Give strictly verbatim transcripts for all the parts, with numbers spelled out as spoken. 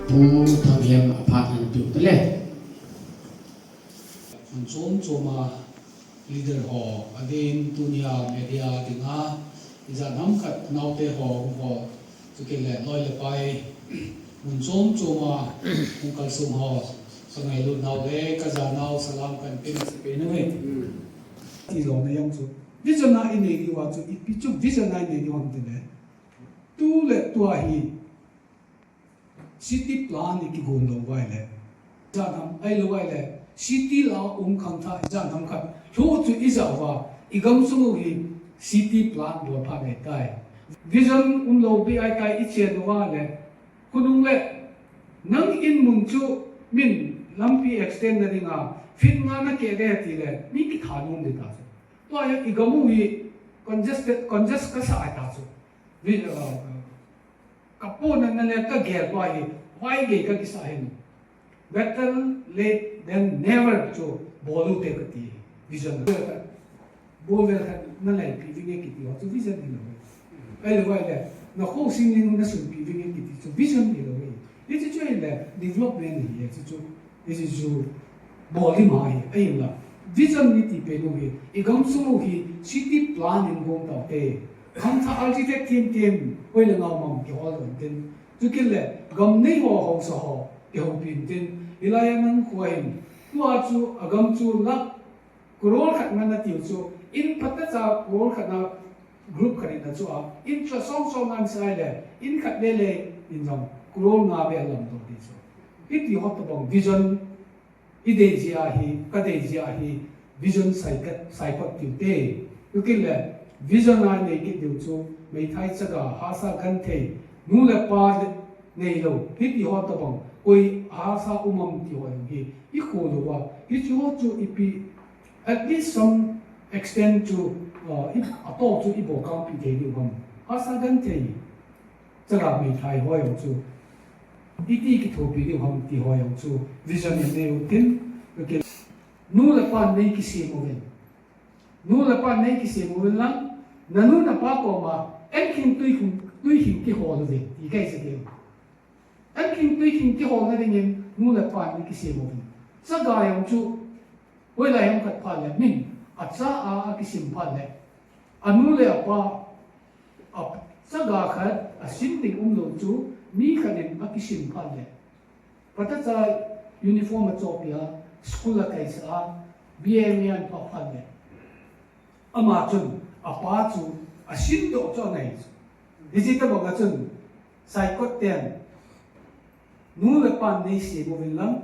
Pu Thanghem aphat ngan tiu tele. Mun chom chom a leader ho, adin tunia media dinga, ijat ham khat naote ho, ho, chukit le loi le pai, mun chom chom a, hung kalsong ho, ka ngailut nau le, ka ja nau, salam kan pe na se pe na ngai. Ti lou na jong chu. Vision a i nei diu a chu, ipi chu vision a i nei diu ham tile. Tu le tua hi, city plan i kigon lou uva ahile. Ijat ham, ahilou uva ahile. City la um khangthah, ijat ham khat. Lhu chu i ja uva, i gamsung u hi city plan bol phat ahitai. Vision um lou pi ahitai i chen uva le. Khonung le, nang in mun chu min lampi extend na dinga, feet nga na keh de tile, mi kitha nom ding ta chu. Tua hi i gam u hi congested, congest kasa ahi ta chu. Vi-, uh, Ka pona na le ka gel tua hi, vai gei ka kisa hin. Better late than never chu bol u te kati. Vision. Bol vel khat na lei pi vinge kiti ho chu vision hilou ve. Ahilou vai le, na khosung ning na sun pi vinge kiti chu vision hilou ve. Hichu chu ahile development ahi, hichu chu. Hichu chu bol ding ahi, ahinla. Vision i ti pen u hi, i gamsung u hi city plan in gong tau te. Khangthah architect team team, hoi le ngau mam kihol lou tin. Chukit le, gam nei ho, haosa ho, kihoupi in tin. Hilai a nang kho hin, tua chu, a gam chu lakh crore khat ngan na tiu chu, in phat ta cha crore khat na group khat in a chu a, in cha song song ngan sai le, in khat le le, in jong, crore nga be a lam to ti chu. Hiti ho tabang vision, I dei jeh a hi, ka dei jeh a hi, vision sai kit, sai kit tiu te. Chukit le, vision a nei kit diu chu, meithai chaga, hahsa genthei, nu le pa neilou, hiti ho tabang, koi hahsa um am ti ho hi, i kho lou va, hichu ho chu ipi, at least some extent chu, uh, i, a to chu i bol kang pi thei diu ham. Hahsa genthei. Chaga meithai ho jong chu. Iti kithopi diu ham ti ho jong chu. Vision in nei u tin. Okay. Nu le pa nei kisem uvin. Nu le pa nei kisem uvin lang. Na nu na pa koma. An khing tui khing, tui khing kihol uvin. Ti kai se ke. An khing tui khing kihol na dingin. Nu le pa nei kisem uvin. Chaga jong chu. Hoilai ham khat phat le. Min. A cha a, a kisim phat le. A nu le a pa. A, chaga khat a sim ding um lou chu, mi khat in a kisim phat le. Phat ta cha uniform a chohpeh a, school a kaisah a, B A M A an pha phat le. Ama chun, a pa chu, a sim doh chu a ngai chu. Hiche tabang a chun, Saikot ten, nu le pan nei sem uvin lang,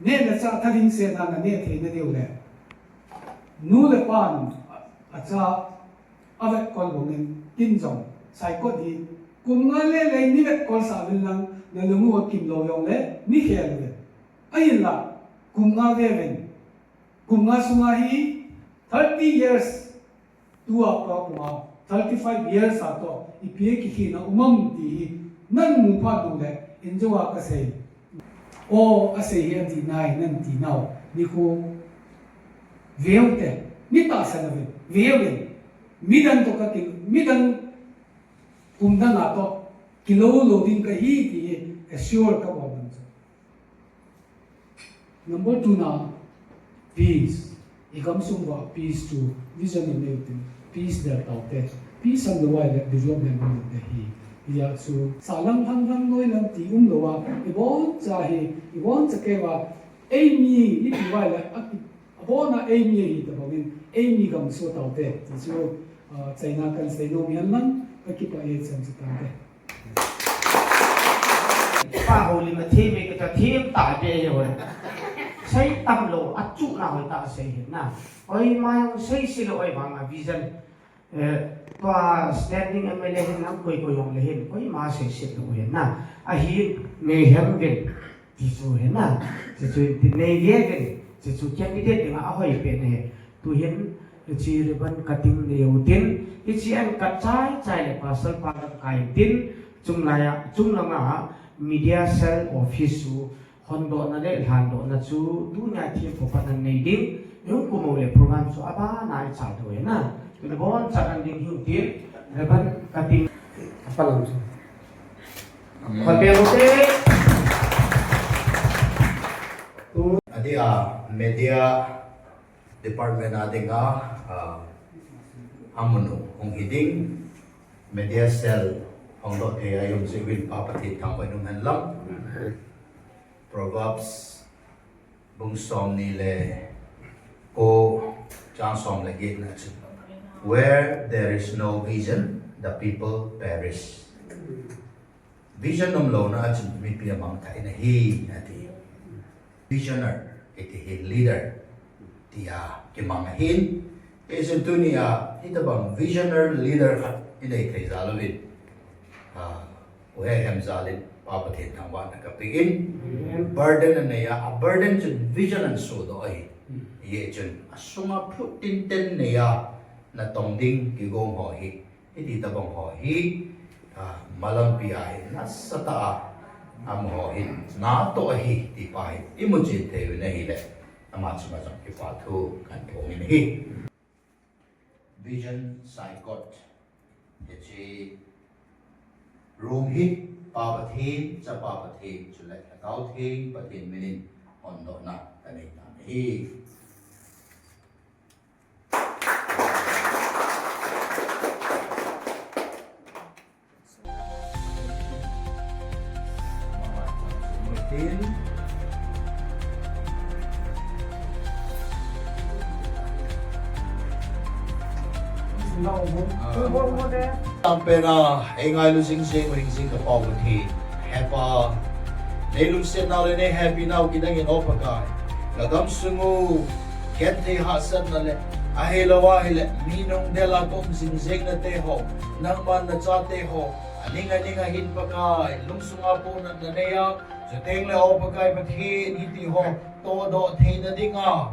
neh le chah thalheng sena na neh thei na diu le. Nu le pan a, a cha a vetkol bangin kin jong Saikot hi kum nga le lei ni vetkol sah uvin lang na lung u a kim lou jong le ni khel uvin. Ahinla kum nga ve uvin. Kum nga sunga hi thirty years Tua pa kuma thirty five years a toh, ipi kikhehna um am ti hi, nan mu phat uleh, in jouva kasei. O, asei hi ati nai, nan ti nau, nikho veu te, mi tahsan uvin, veu in, midang toh kaki, midang kum dang a toh, kilou lou ding kahi ti hi, assure kabol ding chu. Number two na, peace. I gamsung uva peace chu vision in nei u tin, peace del tau te. Peace aum lou ahileh development aum lou te hi. Hijeh chun, salang hang hang noi lang ti um lou a, iboncha hi, iboncha keiva, eimi, ipi uva ahileh, a, abona eimi ahi tabang in, eimi gamsung tau te. Ti chu, ah, chaina kan sei nom hen lang, kakipah e, chan chu tante. Pa ho lim a thim e, ka thim ta be e ho. Sei tam lou, a chu na ho ta sei hin na. Oi ma jong sei se lou, oi vang a vision. Eh, tua standing M L A hin lang koi koi jong le hin, koima sei se lou hin na. Ahin, Mayhem vin. Ti chu hin na, ti chu ti nei ve ve, ti chu candidate dinga ahoi pen ahi. Tuhin, hiche ribbon cutting nei u tin, hiche an cut chai chai le pasal pa lamkai tin, chunglai a, chunglanga media cell office chu hondohna le lhandohna chu tunia thempu pat nan nei ding, ihung kum u le program chu abana i chai diu ahi na. Tuni bonchan ding hiu tin, ribbon cutting. Apalam chu. Khut beng u te. Adeh a media department a dinga, ah, amun u hung hi ding, media cell hung doh thei a i um jeh uvin Pa Pathen thangvah in um hen lang. Proverbs bung somni le ko chang som le get na chu, "Where there is no vision, the people perish." Vision umlouna a chun mipi amangthah in ahi, ati. Visionary, iti hi leader, tia kimang ahin. Hichun tunia, hitabang visionary leader khat i nei thei jal uvin. Ah, U He Hemjal in Pa Pathen thangvahna ka pe in. Amen. Burden anei a, a burden chun vision ahin sodoh ahi. Hijeh chun, asunga phut tinten nei a, natong ding kigong ho hi. Hiti tabang ho hi, ah, malampi a hi nasatah a, amaho hin natoh ahi, ti pa hi, i muchen thei uvin ahile, ama chunga jong kipa thu kahin phong in ahi. Vision Saikot, hiche room hi, Pa Pathen, Chapa Pathen, chule Lhagao Theng Pathen min in hondohna kanei tan ahi. Tampen a, eingailu jing jing u hingjing ka Pa Pathen. He Pa, nei lungsetnau le nei hepinau kidang in O Pakai. Ka gamsung u, genthei hahsatna le, ahilouva ahile, mi nung del a ka um jing jing nate ho, nangman nachate ho, aning aning a hin Pakai, lungsunga pohnatna nei a, chuteng le O Pakai Pathen hiti ho, todoh theina dinga,